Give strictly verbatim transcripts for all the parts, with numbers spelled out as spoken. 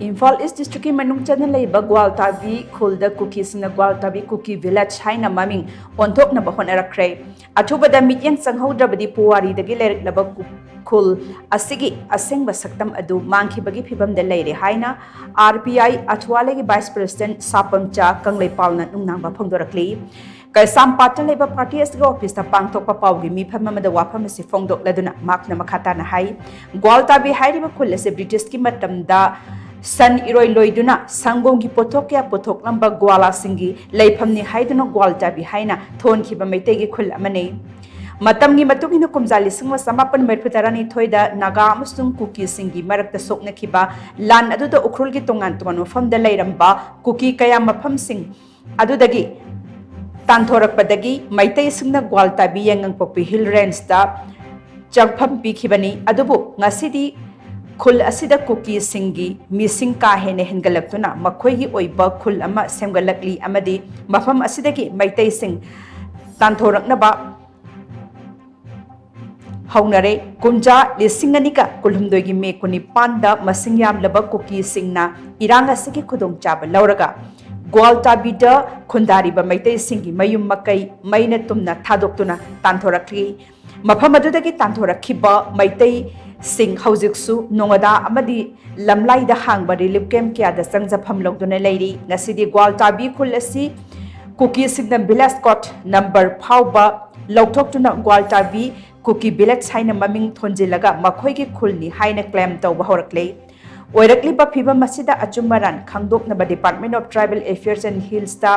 ꯏꯝꯐꯥꯜ ꯏꯁ ꯗꯤꯁꯇ꯭ꯔꯤꯛꯀꯤ ꯃꯅꯨꯡ ꯆꯟꯅ ꯂꯩꯕ ꯒ꯭ꯋꯥꯜꯇꯥꯕꯤ ꯈꯨꯜꯗ ꯀꯨꯀꯤꯁꯤꯡꯅ ꯒ꯭ꯋꯥꯜꯇꯥꯕꯤ ꯀꯨꯀꯤ ꯚꯤꯂꯦꯖ ꯍꯥꯏꯅ ꯃꯃꯤꯡ ꯑꯣꯟꯊꯣꯛꯅꯕ ꯍꯣꯠꯅꯔꯛꯈ꯭ꯔꯦ꯫ ꯑꯊꯨꯕꯗ ꯃꯤꯠꯌꯦꯡ ꯆꯪꯍꯧꯗ꯭ꯔꯕꯗꯤ ꯄꯨꯋꯥꯔꯤꯗꯒꯤ ꯂꯩꯔꯛꯂꯕ ꯀꯨ-, ꯈꯨꯜ ꯑꯁꯤꯒꯤ ꯑꯁꯦꯡꯕ ꯁꯛꯇꯝ ꯑꯗꯨ ꯃꯥꯡꯈꯤꯕꯒꯤ ꯐꯤꯕꯝꯗ ꯂꯩꯔꯦ ꯍꯥꯏꯅ ꯑꯥꯔ ꯄꯤ ꯑꯥꯏ ꯑꯊꯨꯋꯥꯂꯦꯒꯤ ꯚꯥꯏꯁ ꯄ꯭ꯔꯦꯁꯤꯗꯦꯟꯠ ꯁꯥꯄꯝꯆꯥ ꯀꯪꯂꯩꯄꯥꯜꯅ ꯅꯨꯡꯅꯥꯡꯕ ꯐꯣꯡꯗꯣꯔꯛꯂꯤ꯫ ꯀꯩꯁꯥꯝꯄꯥꯠꯇ ꯂꯩꯕ ꯄꯥꯔꯇꯤ ꯑꯁꯤꯒꯤ ꯑꯣꯐꯤꯁꯇ ꯄꯥꯡꯊꯣꯛꯄ ꯄꯥꯎꯒꯤ ꯃꯤꯐꯝ ꯑꯃꯗ ꯋꯥꯐꯝ ꯑꯁꯤ ꯐꯣꯡꯗꯣꯛꯂꯗꯨꯅ ꯃꯍꯥꯛꯅ ꯃꯈꯥ ꯇꯥꯅ ꯍꯥꯏ, ꯒ꯭ꯋꯥꯜꯇꯥꯕꯤ ꯍꯥꯏꯔꯤꯕ ꯈꯨꯜ ꯑꯁꯤ ꯕ꯭ꯔꯤꯇꯤꯁꯀꯤ ꯃꯇꯝꯗ ꯁꯟ ꯏꯔꯣꯏ ꯂꯣꯏꯗꯨꯅ ꯁꯪꯒꯣꯝꯒꯤ ꯄꯣꯠꯊꯣꯛ ꯀꯌꯥ ꯄꯨꯊꯣꯛꯂꯝꯕ ꯒ꯭ꯋꯥꯂꯥꯁꯤꯡꯒꯤ ꯂꯩꯐꯝꯅꯤ ꯍꯥꯏꯗꯨꯅ ꯒ꯭ꯋꯥꯜꯇꯥꯕꯤ ꯍꯥꯏꯅ ꯊꯣꯟꯈꯤꯕ ꯃꯩꯇꯩꯒꯤ ꯈꯨꯜ ꯑꯃꯅꯤ꯫ ꯃꯇꯝꯒꯤ ꯃꯇꯨꯡ ꯏꯟꯅ ꯀꯨꯝꯖꯥ ꯂꯤꯁꯤꯡ ꯑꯃ ꯆꯃꯥꯄꯟ ꯃꯔꯤꯐꯨ ꯇꯔꯥꯅꯤꯊꯣꯏꯗ ꯅꯥꯒꯥ ꯑꯃꯁꯨꯡ ꯀꯨꯀꯤꯁꯤꯡꯒꯤ ꯃꯔꯛꯇ ꯁꯣꯛꯅꯈꯤꯕ ꯂꯥꯟ ꯑꯗꯨꯗ ꯎꯈ꯭ꯔꯨꯜꯒꯤ ꯇꯣꯉꯥꯟ ꯇꯣꯉꯥꯟꯕ ꯃꯐꯝꯗ ꯂꯩꯔꯝꯕ ꯀꯨꯀꯤ ꯀꯌꯥ ꯃꯐꯝꯁꯤꯡ ꯑꯗꯨꯗꯒꯤ ꯇꯥꯟꯊꯣꯔꯛꯄꯗꯒꯤ ꯃꯩꯇꯩꯁꯤꯡꯅ ꯒ꯭ꯋꯥꯜꯇꯥꯕꯤ ꯌꯥꯏꯉꯪꯄꯣꯛꯄꯤ ꯍꯤꯜ ꯔꯦꯟꯖꯇ ꯆꯪꯐꯝ ꯄꯤꯈꯤꯕꯅꯤ꯫ ꯑꯗꯨꯕꯨ ꯉꯁꯤꯗꯤ ꯈꯨꯜ ꯑꯁꯤꯗ ꯀꯨꯀꯤꯁꯤꯡꯒꯤ ꯃꯤꯁꯤꯡ ꯀꯥ ꯍꯦꯟꯅ ꯍꯦꯟꯒꯠꯂꯛꯇꯨꯅ ꯃꯈꯣꯏꯒꯤ ꯑꯣꯏꯕ ꯈꯨꯜ ꯑꯃ ꯁꯦꯝꯒꯠꯂꯛꯂꯤ ꯑꯃꯗꯤ ꯃꯐꯝ ꯑꯁꯤꯗꯒꯤ ꯃꯩꯇꯩꯁꯤꯡ ꯇꯥꯟꯊꯣꯔꯛꯅꯕ ꯍꯧꯅꯔꯦ꯫ ꯀꯨꯝꯖꯥ ꯂꯤꯁꯤꯡ ꯑꯅꯤꯒ ꯀꯨꯟꯍꯨꯝꯗꯣꯏꯒꯤ ꯃꯦ ꯀꯨꯟꯅꯤꯄꯥꯟꯗ ꯃꯁꯤꯡ ꯌꯥꯝꯂꯕ ꯀꯨꯀꯤꯁꯤꯡꯅ ꯏꯔꯥꯡ ꯑꯁꯤꯒꯤ ꯈꯨꯗꯣꯡꯆꯥꯕ ꯂꯧꯔꯒ ꯒ꯭ꯋꯥꯜꯇꯥꯕꯤꯗ ꯈꯨꯟꯗꯥꯔꯤꯕ ꯃꯩꯇꯩꯁꯤꯡꯒꯤ ꯃꯌꯨꯝ ꯃꯀꯩ ꯃꯩꯅ ꯇꯨꯝꯅ ꯊꯥꯗꯣꯛꯇꯨꯅ ꯇꯥꯟꯊꯣꯔꯛꯂꯤ꯫ ꯃꯐꯝ ꯑꯗꯨꯗꯒꯤ ꯇꯥꯟꯊꯣꯔꯛꯈꯤꯕ ꯃꯩꯇꯩꯁꯤꯡ ꯍꯧꯖꯤꯛꯁꯨ ꯅꯣꯉꯥꯗꯥ ꯑꯃꯗꯤ ꯂꯝꯂꯥꯏꯗ ꯍꯥꯡꯕ ꯔꯤꯂꯤꯐ ꯀꯦꯝꯞ ꯀꯌꯥꯗ ꯆꯪꯖꯐꯝ ꯂꯧꯗꯨꯅ ꯂꯩꯔꯤ꯫ ꯉꯁꯤꯗꯤ ꯒ꯭ꯋꯥꯜꯇꯥꯕꯤ ꯈꯨꯜ ꯑꯁꯤ ꯀꯨꯀꯤꯁꯤꯡꯅ ꯚꯤꯂꯦꯖ ꯀꯣꯗ ꯅꯝꯕꯔ ꯐꯥꯎꯕ ꯂꯧꯊꯣꯛꯇꯨꯅ ꯒ꯭ꯋꯥꯜꯇꯥꯕꯤ ꯀꯨꯀꯤ ꯚꯤꯂꯦꯖ ꯍꯥꯏꯅ ꯃꯃꯤꯡ ꯊꯣꯟꯖꯤꯜꯂꯒ ꯃꯈꯣꯏꯒꯤ ꯈꯨꯜꯅꯤ ꯍꯥꯏꯅ ꯀ꯭ꯂꯦꯝ ꯇꯧꯕ ꯍꯧꯔꯛꯂꯦ꯫ ꯑꯣꯏꯔꯛꯂꯤꯕ ꯐꯤꯕꯝ ꯑꯁꯤꯗ ꯑꯆꯨꯝ ꯑꯔꯥꯟ ꯈꯪꯗꯣꯛꯅꯕ Department of Tribal Affairs and Hillsꯇ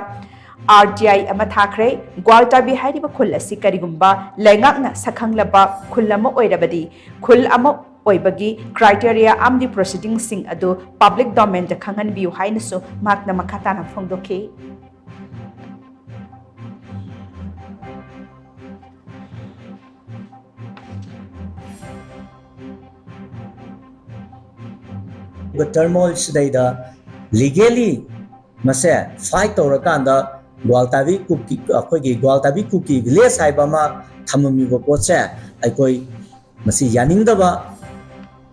ꯑꯥꯔ ꯇꯤ ꯑꯥꯏ ꯑꯃ ꯊꯥꯈ꯭ꯔꯦ꯫ ꯒ꯭ꯋꯥꯜꯇꯥꯕꯤ ꯍꯥꯏꯔꯤꯕ ꯈꯨꯜ ꯑꯁꯤ ꯀꯔꯤꯒꯨꯝꯕ ꯂꯩꯉꯥꯛꯅ ꯁꯛꯈꯪꯂꯕ ꯈꯨꯜ ꯑꯃ ꯑꯣꯏꯔꯕꯗꯤ, ꯈꯨꯜ ꯑꯃ ꯑꯣꯏꯕꯒꯤ criteria ꯑꯃꯗꯤ proceedingꯁꯤꯡ ꯑꯗꯨ public domainꯗ ꯈꯪꯍꯟꯕꯤꯌꯨ ꯍꯥꯏꯅꯁꯨ ꯃꯍꯥꯛꯅ ꯃꯈꯥ ꯇꯥꯅ ꯐꯣꯡꯗꯣꯛꯈꯤ꯫ ꯇꯔꯃꯣꯏꯜ ꯁꯤꯗꯩꯗ ꯂꯤꯒꯦꯂꯤ ꯃꯁꯦ ꯐꯥꯏꯠ ꯇꯧꯔꯀꯥꯟꯗ ꯒ꯭ꯋꯥꯜꯇꯥꯕꯤ ꯀꯨꯀꯤ, ꯑꯩꯈꯣꯏꯒꯤ ꯒ꯭ꯋꯥꯜꯇꯥꯕꯤ ꯀꯨꯀꯤ ꯚꯤꯂꯦꯖ ꯍꯥꯏꯕ ꯑꯃ ꯊꯝꯃꯝꯃꯤꯕ ꯄꯣꯠꯁꯦ ꯑꯩꯈꯣꯏ ꯃꯁꯤ ꯌꯥꯅꯤꯡꯗꯕ,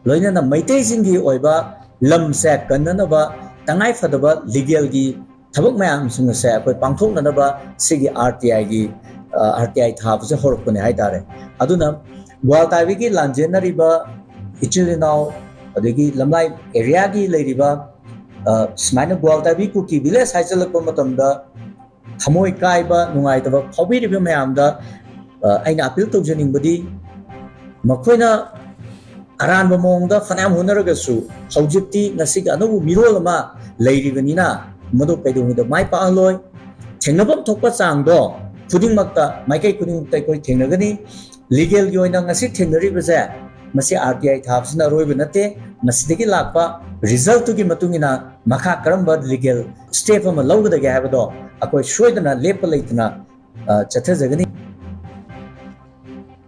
ꯂꯣꯏꯅꯅ ꯃꯩꯇꯩꯁꯤꯡꯒꯤ ꯑꯣꯏꯕ ꯂꯝꯁꯦ ꯀꯟꯅꯅꯕ ꯇꯉꯥꯏ ꯐꯗꯕ ꯂꯤꯒꯦꯜꯒꯤ ꯊꯕꯛ ꯃꯌꯥꯝꯁꯤꯡ ꯑꯁꯦ ꯑꯩꯈꯣꯏ ꯄꯥꯡꯊꯣꯛꯅꯅꯕ ꯁꯤꯒꯤ ꯑꯥꯔ ꯇꯤ ꯑꯥꯏꯒꯤ, ꯑꯥꯔ ꯇꯤ ꯑꯥꯏ ꯊꯥꯕꯁꯦ ꯍꯧꯔꯛꯄꯅꯦ ꯍꯥꯏꯇꯥꯔꯦ꯫ ꯑꯗꯨꯅ ꯒ꯭ꯋꯥꯜꯇꯥꯏꯕꯤꯒꯤ ꯂꯥꯟꯖꯦꯟꯅꯔꯤꯕ ꯏꯆꯤꯜ ꯏꯅꯥꯎ, ꯑꯗꯒꯤ ꯂꯝꯂꯥꯏ ꯑꯦꯔꯤꯌꯥꯒꯤ ꯂꯩꯔꯤꯕ, ꯑ, ꯁꯨꯃꯥꯏꯅ ꯒ꯭ꯋꯥꯜꯇꯥꯏꯕꯤ ꯀꯨꯀꯤ ꯚꯤꯂꯦꯖ ꯍꯥꯏꯖꯤꯜꯂꯛꯄ ꯃꯇꯝꯗ ꯊꯃꯣꯏ ꯀꯥꯏꯕ, ꯅꯨꯡꯉꯥꯏꯇꯕ ꯐꯥꯎꯕꯤꯔꯤꯕ ꯃꯌꯥꯝꯗ, ꯑ, ꯑꯩꯅ ꯑꯄꯤꯜ ꯇꯧꯖꯅꯤꯡꯕꯗꯤ, ꯃꯈꯣꯏꯅ ꯑꯔꯥꯟꯕ ꯃꯑꯣꯡꯗ ꯐꯅꯌꯥꯝ ꯍꯣꯠꯅꯔꯒꯁꯨ ꯍꯧꯖꯤꯛꯇꯤ ꯉꯁꯤꯒꯤ ꯑꯅꯧꯕ ꯃꯤꯔꯣꯜ ꯑꯃ ꯂꯩꯔꯤꯕꯅꯤꯅ ꯃꯗꯨ ꯀꯩꯗꯧꯉꯩꯗ ꯃꯥꯏ ꯄꯥꯛꯍꯜꯂꯣꯏ꯫ ꯊꯦꯡꯅꯐꯝ ꯊꯣꯛꯄ ꯆꯥꯡꯗꯣ ꯈꯨꯗꯤꯡꯃꯛꯇ, ꯃꯥꯏꯀꯩ ꯈꯨꯗꯤꯡꯃꯛꯇ ꯑꯩꯈꯣꯏ ꯊꯦꯡꯅꯒꯅꯤ꯫ ꯂꯤꯒꯦꯜꯒꯤ ꯑꯣꯏꯅ ꯉꯁꯤ ꯊꯦꯡꯅꯔꯤꯕꯁꯦ, ꯃꯁꯤ ꯑꯥꯔ ꯇꯤ ꯑꯥꯏ ꯊꯥꯕꯁꯤꯅ ꯑꯔꯣꯏꯕ ꯅꯠꯇꯦ꯫ ꯃꯁꯤꯗꯒꯤ ꯂꯥꯛꯄ ꯔꯤꯖꯜꯇꯨꯒꯤ ꯃꯇꯨꯡ ꯏꯟꯅ ꯃꯈꯥ ꯀꯔꯝꯕ ꯂꯤꯒꯦꯜ ꯁ꯭ꯇꯦꯞ ꯑꯃ ꯂꯧꯒꯗꯒꯦ ꯍꯥꯏꯕꯗꯣ ꯑꯩꯈꯣꯏ ꯁꯣꯏꯗꯅ ꯂꯦꯞꯄ ꯂꯩꯇꯅ, ꯑ, ꯆꯠꯊꯖꯒꯅꯤ꯫